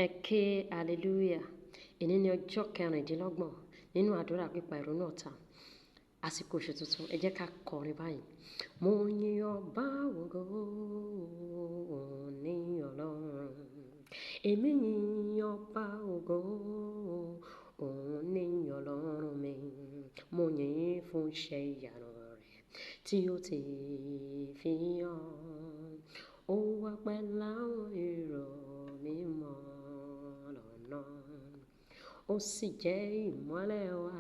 Ẹ ké hallelujah. Èní ni ọjọ́ kẹrìndínlọ́gbọ̀n nínú àdúrà pípa ìrònú ọ̀tá. Àsìkò oṣù tuntun, ẹ jẹ́ ká kọrin báyìí. Mo yin ọba ògo, òun ní Ọlọ́run. Èmi yin ọba ògo, òun ní Ọlọ́run mi. Mo yìn fún iṣẹ́ ìyanu rẹ̀ tí ó ti fi hàn. Ó wá pẹ̀lú àwọn èrò mímọ́ lọ́nà. Ó sì jẹ́ ìmọ́lẹ̀ wa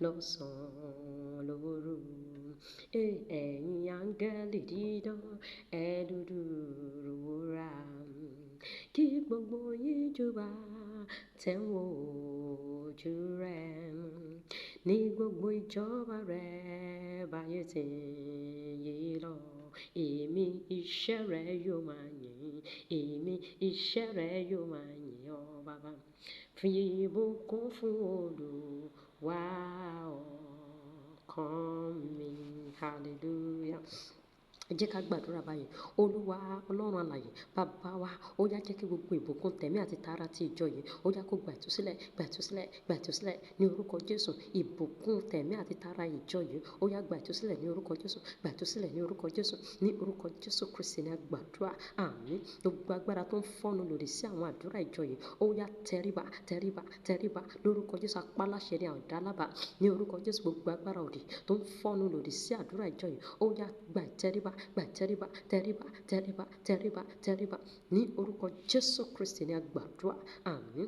lọ́sàn-án lóru. Ẹ̀yin áńgẹ́lì dídán, ẹ dúdúrú wúrà. Kí gbogbo yín júbà tẹ̀ ń wo ojú rẹ̀. Ní gbogbo ìjọba rẹ̀ báyé tí ń yí lọ. Èmi iṣẹ́ rẹ̀ yóò máa yìn. Èmi iṣẹ́ rẹ̀ yóò máa yìn ọ́ bàbá. Fi ìbùkún fún Olúwa ọkàn mi. Hallelujah. Ẹ jẹ́ ká gbàdúrà báyìí. Olúwa Ọlọ́run alààyè, bàbá wa, ó yá jẹ́ kí gbogbo ìbùkún tẹ̀mí àti tara ti ìjọ yìí, ó yá kó gba ìtúsílẹ̀, gba ìtúsílẹ̀, gba ìtúsílẹ̀ ní orúkọ Jésù. Ìbùkún tẹ̀mí àti tara ìjọ yìí, ó yá gba ìtúsílẹ̀ ní orúkọ Jésù, gba ìtúsílẹ̀ ní orúkọ Jésù, ní orúkọ Jésù Kristi ní a gbàdúrà. Àmín. Gbogbo agbára tó ń fọ́nu lòdì sí àwọn àdúrà ìjọ yìí, ó yá tẹríba, tẹríba, tẹríba lórúkọ Jésù. Apáláṣẹ ní àdálábà ní orúkọ Jésù. Gbogbo agbára òdì tó ń fọ́nu lòdì sí àdúrà ìjọ yìí, ó yá gba ìtẹríba, gba tẹríba, tẹríba, tẹríba, tẹríba, tẹríba ní orúkọ Jésù Kristi ní a gbàdúrà. Àmín.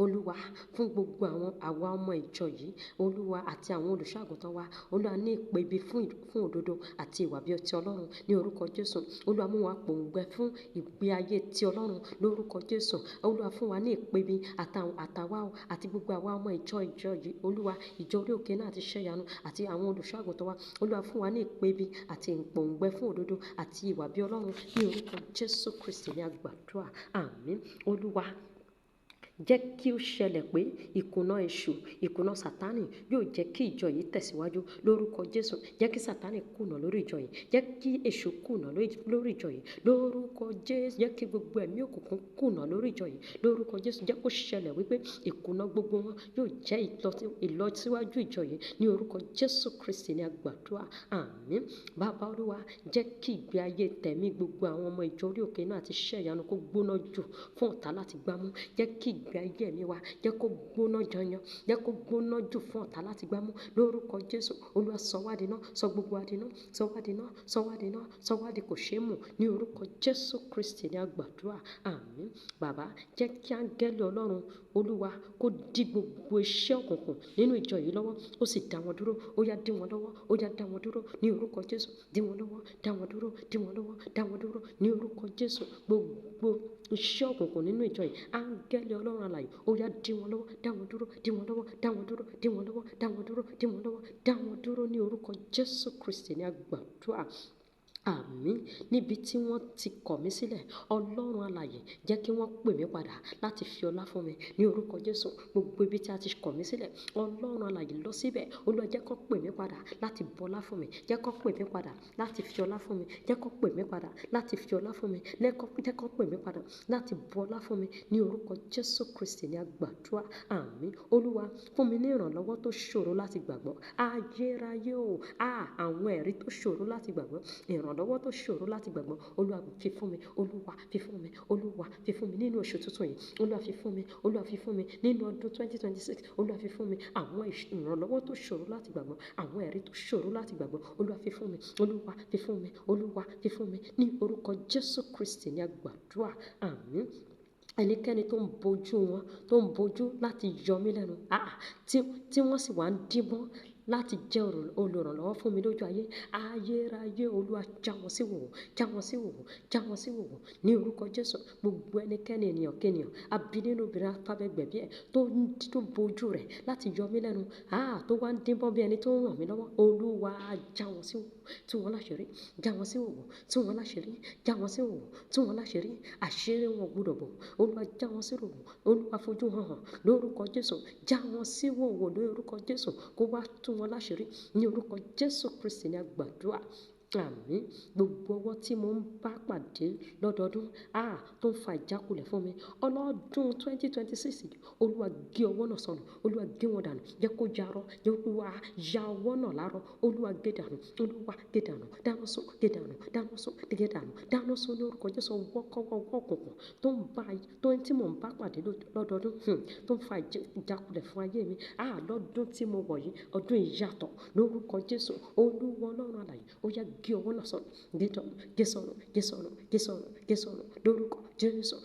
Olúwa, fún gbogbo àwọn àwa ọmọ ìjọ yìí, Olúwa àti àwọn olùṣọ́-àgùntàn wa, Olúwa ní ìpè ibi fún òdodo àti ìwà bí ti Ọlọ́run ní orúkọ Jésù. Olúwa mú wa pòǹgbẹ fún ìgbé ayé ti Ọlọ́run lórúkọ Jésù. Olúwa fún wa ní ìpè ibi àtàwa àti gbogbo àwa ọmọ ìjọ yìí, Olúwa, ìjọ orí òkè náà àti iṣẹ́ ìyanu àti àwọn olùṣọ́-àgùntàn wa. Olúwa fún wa ní ìpè ibi àti ìpòǹgbẹ fún òdodo àti ìwà bí Ọlọ́run ní orúkọ Jésù Kristi ní a gbàdúrà. Àmín. Olúwa, jẹ́ kí ó ṣẹlẹ̀ pé ìkùnà èṣù, ìkùnà Sátánì yóò jẹ́ kí ìjọ yìí tẹ̀síwájú lórúkọ Jésù. Jẹ́ kí Sátánì kùnà lórí ìjọ yìí. Jẹ́ kí èṣù kùnà lórí ìjọ yìí lórúkọ Jésù. Jẹ́ kí gbogbo ẹ̀mí òkùnkùn kùnà lórí ìjọ yìí lórúkọ Jésù. Jẹ́ kó ṣẹlẹ̀ wípé ìkùnà gbogbo wọn yóò jẹ́ ìlọsíwájú ìjọ yìí ní orúkọ Jésù Kristi ní a gbàdúrà. Àmín. Bàbá Olúwa, jẹ́ kí ìgbé ayé tẹ̀mí gbogbo àwọn ọmọ ìjọ orí òkè náà àti iṣẹ́ ìyanu kó gbóná jù fún ọ̀tá láti gbámú. Jẹ́ kí ìgbé ayé ẹ̀mí wa jẹ́ kó gbóná janjan, jẹ́ kó gbóná jù fún ọ̀tá láti gbámú lórúkọ Jésù. Olúwa sọ wá di iná, sọ gbogbo wa di iná, sọ wá di iná, sọ wá di iná, sọ wá di kò ṣeé mú ní orúkọ Jésù Kristi ní a gbàdúrà. Àmín. Bàbá, jẹ́ kí áńgẹ́lì Ọlọ́run Olúwa kó dí gbogbo iṣẹ́ òkùnkùn nínú ìjọ yìí lọ́wọ́, ó sì dá wọn dúró. Ó yá dí wọn lọ́wọ́, ó yá dá wọn dúró ní orúkọ Jésù. Dí wọn lọ́wọ́, dá wọn dúró, dí wọn lọ́wọ́, dá wọn dúró ní orúkọ Jésù. Gbogbo iṣẹ́ òkùnkùn nínú ìjọ yìí, áńgẹ́lì Ọlọ́run alààyè, ó yá dí wọn lọ́wọ́, dá wọn dúró, dí wọn lọ́wọ́, dá wọn dúró, dí wọn lọ́wọ́, dá wọn dúró, dí wọn lọ́wọ́, dá wọn dúró ní orúkọ Jésù Kristi ní a gbàdúrà. Àmín. Níbi tí wọ́n ti kọ̀ mí sílẹ̀, Ọlọ́run alààyè, jẹ́ kí wọ́n pè mí padà láti fi ọlá fún mi ní orúkọ Jésù. Gbogbo ibi tí a ti kọ̀ mí sílẹ̀, Ọlọ́run alààyè lọ síbẹ̀. Olúwa jẹ́ kó pè mí padà láti bọlá fún mi. Jẹ́ kó pè mí padà láti fi ọlá fún mi. Jẹ́ kó pè mí padà láti fi ọlá fún mi. Jẹ́ kó pè mí padà láti bọlá fún mi ní orúkọ Jésù Kristi ní a gbàdúrà. Àmín. Olúwa, fún mi ní ìrànlọ́wọ́ tó ṣòro láti gbàgbọ́. Ayérayé o, àwọn ẹ̀rí tó ṣòro láti gbàgbọ́. Ìrànlọ́wọ́ tó ṣòro láti gbàgbọ́, Olúwa fi fún mi, Olúwa fi fún mi, Olúwa fi fún mi nínú oṣù tuntun yìí. Olúwa fi fún mi, Olúwa fi fún mi nínú ọdún 2026. Olúwa fi fún mi àwọn ìrànlọ́wọ́ tó ṣòro láti gbàgbọ́, àwọn ẹ̀rí tó ṣòro láti gbàgbọ́. Olúwa fi fún mi, Olúwa fi fún mi, Olúwa fi fún mi ní orúkọ Jésù Kristi ní a gbàdúrà. Àmín. Ẹnikẹ́ni tó ń bojú wọn, tó ń bojú láti yọ mí lẹ́nu, tí wọ́n sì wá ń díbọ́n láti jẹ́ olùrànlọ́wọ́ fún mi lójú ayé, ayérayé Olúwa já wọn sí wòwò, já wọn sí wòwò, já wọn sí wòwò ní orúkọ Jésù. Gbogbo ẹnikẹ́ni ènìyàn kéènìyàn, abí nínú obìnrin afábẹ́gbẹ̀bí ẹ̀ tó ń bojú rẹ̀ láti yọ mí lẹ́nu, tó wá ń díbọ́n bí ẹni tó ń ràn mí lọ́wọ́, Olúwa já wọn sí wòwò, tú wọn láṣìírí, já wọn sí wòwò, tú wọn láṣìírí, já wọn sí wòwò, tú wọn láṣìírí, àṣírí wọn gbọdọ̀ bò. Olúwa já wọn sí wòwò, Olúwa fojú hàn hàn lórúkọ Jésù, já wọn sí wòwò lórúkọ Jésù, kó wá tú wọn láṣìírí ní orúkọ Jésù Kristi ní a gbàdúrà. Àmín. Gbogbo ọwọ́ tí mo ń bá pàdé lọ́dọọdún, tó ń fa ìjákulẹ̀ fún mi. Ọlọ́dún 2026 yìí, Olúwa gé ọwọ́ náà sọnù. Olúwa gé wọn dànù. Jẹ́ kó yarọ. Jẹ́ Olúwa ya ọwọ́ náà lárọ. Olúwa gé dànù. Olúwa gé dànù. Dáná sun, gé dànù. Dáná sun, gé dànù. Dáná sun ní orúkọ Jésù. Ọwọ́ kọ́wọ́, ọwọ́ òkùnkùn tó ń bá, tó ń tí mò ń bá pàdé lọ́dọọdún, tó ń fa ìjákulẹ̀ fún ayé mi. Lọ́dún tí mo wọ̀ yìí, ọdún ìyàtọ̀ lórúkọ Jésù. Olúwa Ọlọ́run alààyè, ó yá gé ọwọ́ náà sọnù. Gé dànù, gé sọnù, gé sọnù, gé sọnù, gé sọnù lórúkọ Jésù.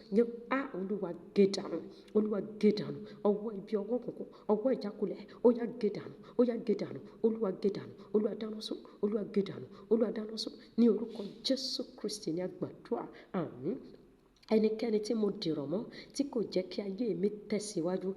Olúwa gé dànù. Olúwa gé dànù. Ọwọ́ ibi, ọwọ́ òkùnkùn, ọwọ́ ìjákulẹ̀, ó yá gé dànù. Ó yá gé dànù. Olúwa gé dànù. Olúwa dáná sun. Olúwa gé dànù. Olúwa dáná sun. Ní orúkọ Jésù Kristi ní a gbàdúrà. Àmín. Ẹnikẹ́ni tí mo dìrọ̀ mọ́ tí kò jẹ́ kí ayé mi tẹ̀síwájú.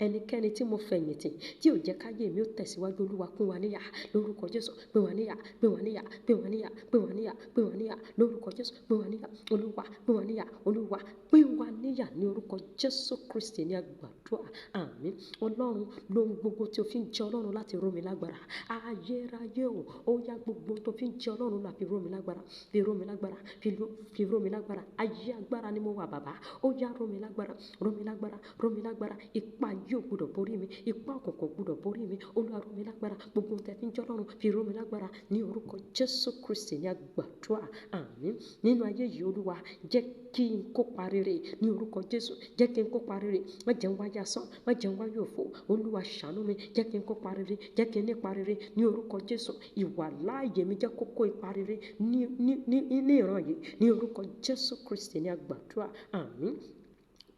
Ẹnikẹ́ni tí mo fẹ̀yìntì tí ò jẹ́ kí ayé mi ó tẹ̀síwájú. Olúwa pín wa níyà lórúkọ Jésù. Pín wa níyà, pín wa níyà, pín wa níyà, pín wa níyà, pín wa níyà lórúkọ Jésù. Pín wa níyà, Olúwa pín wa níyà, Olúwa pín wa níyà ní orúkọ Jésù Kristi ní a gbàdúrà. Àmín. Ọlọ́run lóhun gbogbo tí o fi ń jẹ Ọlọ́run láti ró mi lágbára. Ayérayé o, ó yá gbogbo tó fi ń jẹ Ọlọ́run láti ró mi lágbára, fi ró mi lágbára, fi ró mi lágbára. Ayé agbára ni mo wà bàbá. Ó yá ró mi lágbára, ró mi lágbára, ró mi lágbára. Ipá yóò gbọdọ̀ borí mi. Ipá òkùnkùn gbọdọ̀ borí mi. Olúwa ró mi lágbára. Gbogbo ohun tí ẹ fi ń jẹ Ọlọ́run fi ró mi lágbára ní orúkọ Jésù Kristi ní a gbàdúrà. Àmín. Nínú ayé yìí, Olúwa jẹ́ kí n kópa rere ní orúkọ Jésù. Jẹ́ kí n kópa rere. Má jẹ́ n wáyé asán, má jẹ́ n wáyé òfo. Olúwa ṣàánú mi. Jẹ́ kí n kópa rere. Jẹ́ kí n nípa rere ní orúkọ Jésù. Ìwà láàyè mi jẹ́ kó kó ipa rere ní ìran yìí ní orúkọ Jésù Kristi ní a gbàdúrà. Àmín.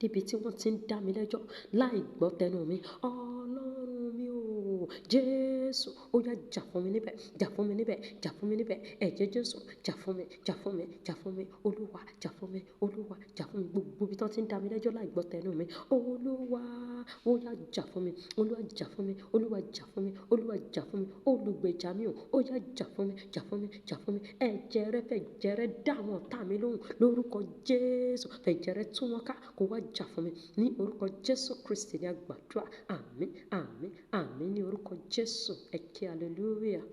Níbi tí wọ́n ti ń dá mi lẹ́jọ́ láì gbọ́ tẹnu mi. Ọlọ́run mi o, Jésù, ó yá jà fún mi níbẹ̀, jà fún mi níbẹ̀, jà fún mi níbẹ̀. Ẹ̀jẹ̀ Jésù, jà fún mi, jà fún mi, jà fún mi. Olúwa, jà fún mi, Olúwa, jà fún mi. Gbogbo ibi tí wọ́n ti ń dá mi lẹ́jọ́ láì gbọ́ tẹnu mi. Olúwa, ó yá jà fún mi, Olúwa jà fún mi, Olúwa jà fún mi, Olúwa jà fún mi. Olùgbèjà mi o, ó yá jà fún mi, jà fún mi, jà fún mi. Ẹ̀jẹ̀ rẹ, fẹ̀jẹ̀ rẹ dá àwọn ọ̀tá mi lóhùn lórúkọ Jésù. Fẹ̀jẹ̀ rẹ tú wọn ká, kó wá jà fún mi ní orúkọ Jésù Kristi ní a gbàdúrà. Àmín, àmín, àmín ní orúkọ Jésù. Ẹ ké hallelujah.